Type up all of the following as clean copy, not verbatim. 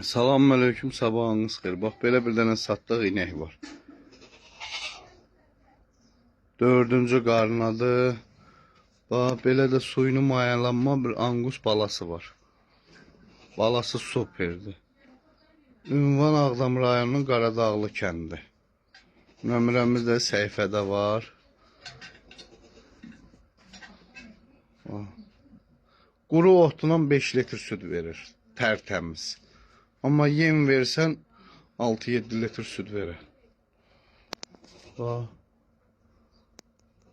Salam aleyküm, sabahınız xeyir. Bax, belə bir dənə satdıq inək var. Dördüncü qarnadır. Bax, belə də suyunu mayalanma bir anqus balası var. Balası superdir. Ünvan Ağdam rayonunun Qaradağlı kəndi. Nömrəmiz də səhifədə var. Bax. Quru otla 5 litr süd verir. Tərtəmiz. Amma yem versən 6-7 litr süd verir. Bax.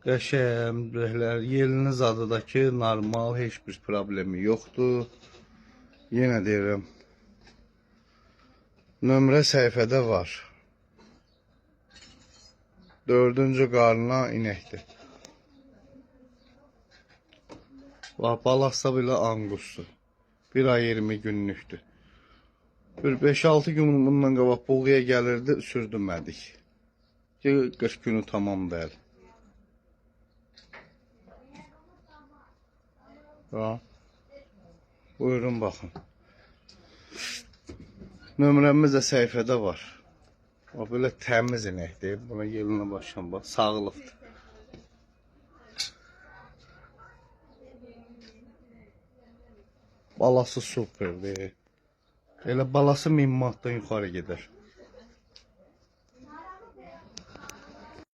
Qəşəng, belə yelini zadıdakı normal, heç bir problemi yoxdur. Yenə deyirəm. Nömrə səhifədə var. Dördüncü qarına inəkdir. Bax, balası belə anqusdur. 1 ay 20 günlükdür. Bir 5-6 gün bundan qabaq buğaya gəlirdi, sürdürmədik. Ki 40 günü tamam deyil. Ha. Buyurun baxın. Nömrəmiz də səhifədə var. O belə təmiz inəkdir. Buna yelinə başlan bax, sağlıqdır. Balası superdir. Elə balası 1000 manatdan yuxarı gedər.